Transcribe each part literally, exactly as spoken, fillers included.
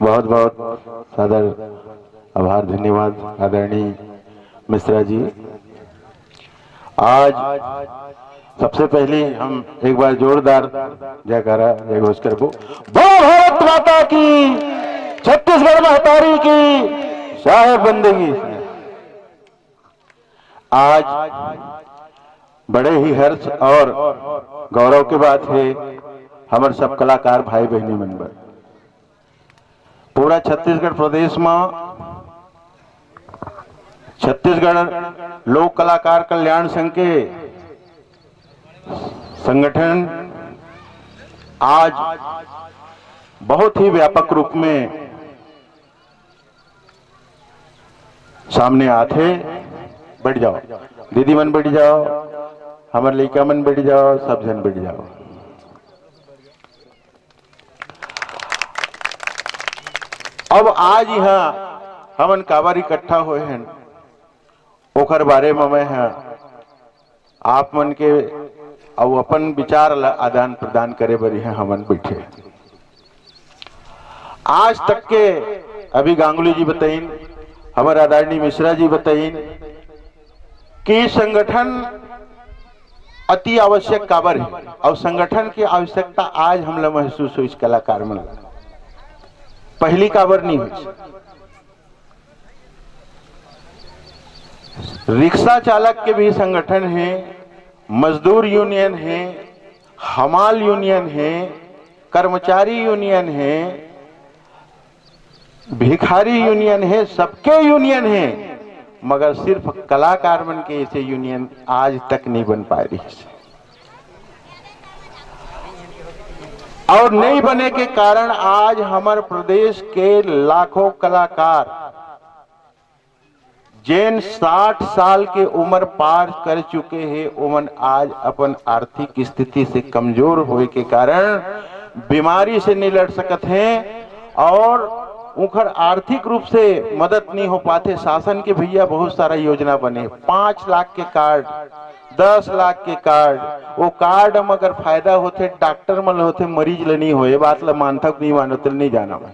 बहुत बहुत सादर आभार, धन्यवाद आदरणीय मिश्रा जी। आज सबसे पहले हम एक बार जोरदार जयकारा, जय घोष करबो। बोलो भारत माता की, छत्तीसगढ़ महतारी की, साहेब बंदगी। आज बड़े ही हर्ष और गौरव के बात है हमर सब कलाकार भाई बहनी मन बर। पूरा छत्तीसगढ़ प्रदेश में छत्तीसगढ़ लोक कलाकार कल्याण संघ के संगठन आज बहुत ही व्यापक रूप में सामने आथे। बैठ जाओ दीदी मन, बैठ जाओ, हमर लइका मन बैठ जाओ, सब झन बैठ जाओ। अब आज यहाँ हमन काबर इकट्ठा होए हन, ओकर बारे में मैं ह आप मन के अउ अपन विचार ला आदान प्रदान करे बर यहाँ हमन बैठे। आज तक के अभी गांगुली जी बताइन, हमर आदरणीय मिश्रा जी बताइन कि संगठन अति आवश्यक काबर है और संगठन की आवश्यकता आज हमला महसूस होइस कलाकार मन ला। पहली काबर नहीं होइस। रिक्शा चालक के भी संगठन है, मजदूर यूनियन है, हमाल यूनियन है, कर्मचारी यूनियन है, भिखारी यूनियन है, सबके यूनियन है, मगर सिर्फ कलाकार मन के ऐसे यूनियन आज तक नहीं बन पाए रहिस। और नहीं बने के कारण आज हमर प्रदेश के लाखों कलाकार जेन साठ साल के उम्र पार कर चुके हैं, ओमन आज अपन आर्थिक स्थिति से कमजोर होए के कारण बीमारी से नहीं लड़ सकत हैं और उनकर आर्थिक रूप से मदद नहीं हो पाते। शासन के भैया बहुत सारा योजना बने, पाँच लाख के कार्ड, दस लाख के कार्ड, वो कार्ड में अगर फायदा होते, डॉक्टर मन होते, मरीज ले नहीं हो, ये बात ला मानता नहीं मानते, नहीं जाना मैं।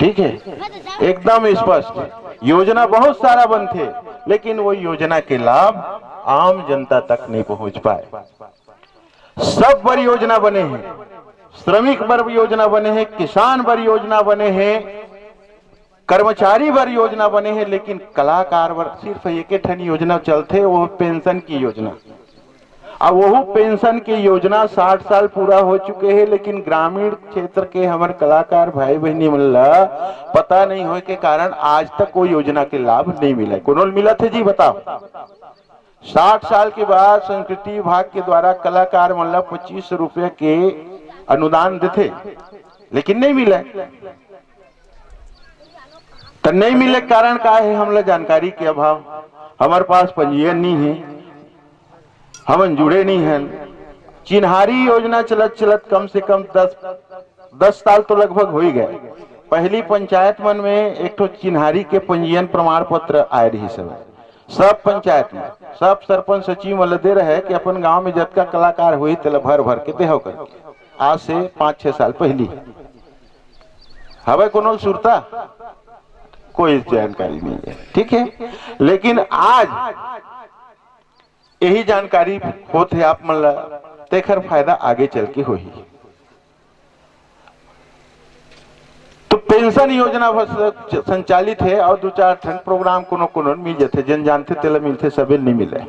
ठीक है, एकदम स्पष्ट। योजना बहुत सारा बनथे, लेकिन वो योजना के लाभ आम जनता तक नहीं पहुंच पाए। सब बर योजना बने हैं, श्रमिक बर योजना बने हैं, किसान बर योजना बने हैं, कर्मचारी बर योजना बने हैं, लेकिन कलाकार बर सिर्फ एक ठन योजना चलथे, वो पेंशन की योजना। अब वहू पेंशन के योजना साठ साल पूरा हो चुके हैं, लेकिन ग्रामीण क्षेत्र के हमर कलाकार भाई बहनी मन ला पता नहीं होए के कारण आज तक वो योजना के लाभ नहीं मिला। कोनो ल मिलत हे जी, बताओ। साठ साल के बाद संस्कृति विभाग के द्वारा कलाकार मन ला पच्चीस सौ रुपया के अनुदान देथे, लेकिन नहीं मिले। तो नहीं मिले के कारण का है? हमला जानकारी के अभाव, हमारे पास पंजीयन नहीं है, हमन जुड़े नहीं हैं। चिन्हारी योजना चलत चलत कम से कम दस, दस साल तो लगभग हो ही गए। पहली पंचायत मन में एक ठो चिन्हारी के पंजीयन प्रमाण पत्र आए रही सब, सब पंचायत में, सब सरपंच सचिव मन ल दे रहे कि अपन गांव में जतका कलाकार होही, तेला भर भर के देहव करके। आज से पाँच छह साल पहली हवे कोनो सुरता, कोई जानकारी नहीं है, ठीक है। लेकिन आज यही जानकारी होत हे आप मन ला, तेखर फायदा आगे चल के होही। तो पेंशन योजना बस संचालित है और दो चार ठन प्रोग्राम कोनो कोनो मिल जाथे, जन जानथे तेला मिलथे, सबे नहीं मिले।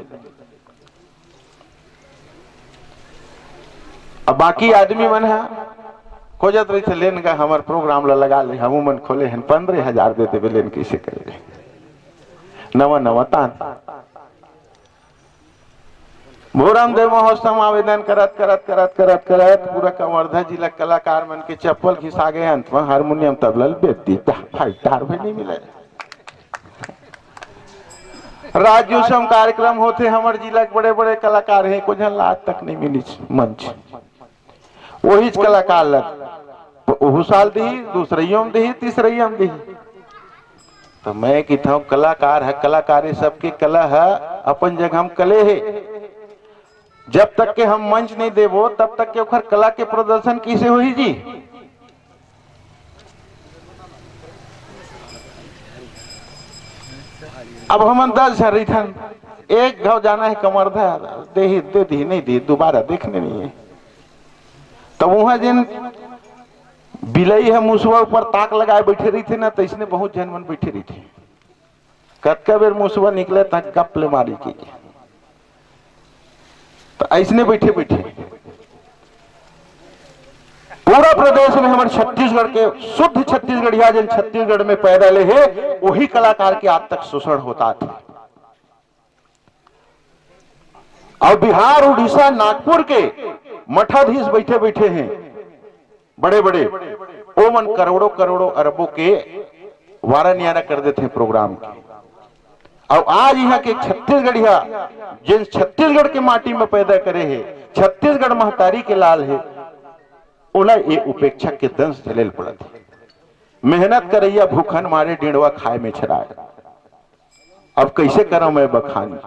अब बाकी आदमी मन ह खोजत रहिथे, लेन गा हमर प्रोग्राम ला लगा ले, हमू मन खोले हन, पंद्रह हजार दे देबे, लेन कैसे करे? नवा नवा तान। भोरम देव महोत्सव में आवेदन करत करत करत करत करत पूरा कवर्धा जिला कलाकार मन के चप्पल घिसा गए, अंत में हारमोनियम तबला ल बेच दी। ता-, भाई तार भी नहीं मिले। राज्योत्सव कार्यक्रम होथे, हमर जिला के बड़े बड़े कलाकार हैं, को झन ला आज तक नहीं मिली मंच। वही कलाकार लग, ओहू साल दिही, दूसरइयो में दिही, तीसरइयो में दिही। तो मैं कहता हूँ, कलाकार है, कलाकारी सबके कला है, अपन जगह हम कले है। जब तक के हम मंच नहीं देबो, तब तक के ओखर कला के प्रदर्शन कैसे होही जी? अब हमन दस झन रहिथन, एक घाव जाना हे कमरधा, देही, दे दिही, नहीं दिही, दोबारा देखने नहीं हे। तब उहाँ जेन बिलई ह मुसवा ऊपर ताक लगाए बइठे रहिथे ना, तइसने बहुत झन मन बइठे रहिथे। कतका बेर मुसवा निकले, त गप ले मारी के। त अइसने बइठे बइठे पूरा प्रदेश में हमर छत्तीसगढ़ के शुद्ध छत्तीसगढ़िया, जेन छत्तीसगढ़ में पैदा ले हे, वही कलाकार के आज तक शोषण होत हे। अउ बिहार, उड़ीसा, नागपुर के मठाधीश बइठे बइठे हे, बड़े बड़े, ओमन करोड़ों करोड़ों अरबों के वारा नियारा कर देथे प्रोग्राम के। अउ आज इहाँ के छत्तीसगढ़िया, जेन छत्तीसगढ़ के माटी में पैदा करे हे, छत्तीसगढ़ महतारी के लाल हे, ओला ये उपेक्षा के दंश झेले ल पड़त हे। मेहनत करइया भूखन मारे, डिंड़वा खाए में छराए। अब कइसे करँव मैं बखान?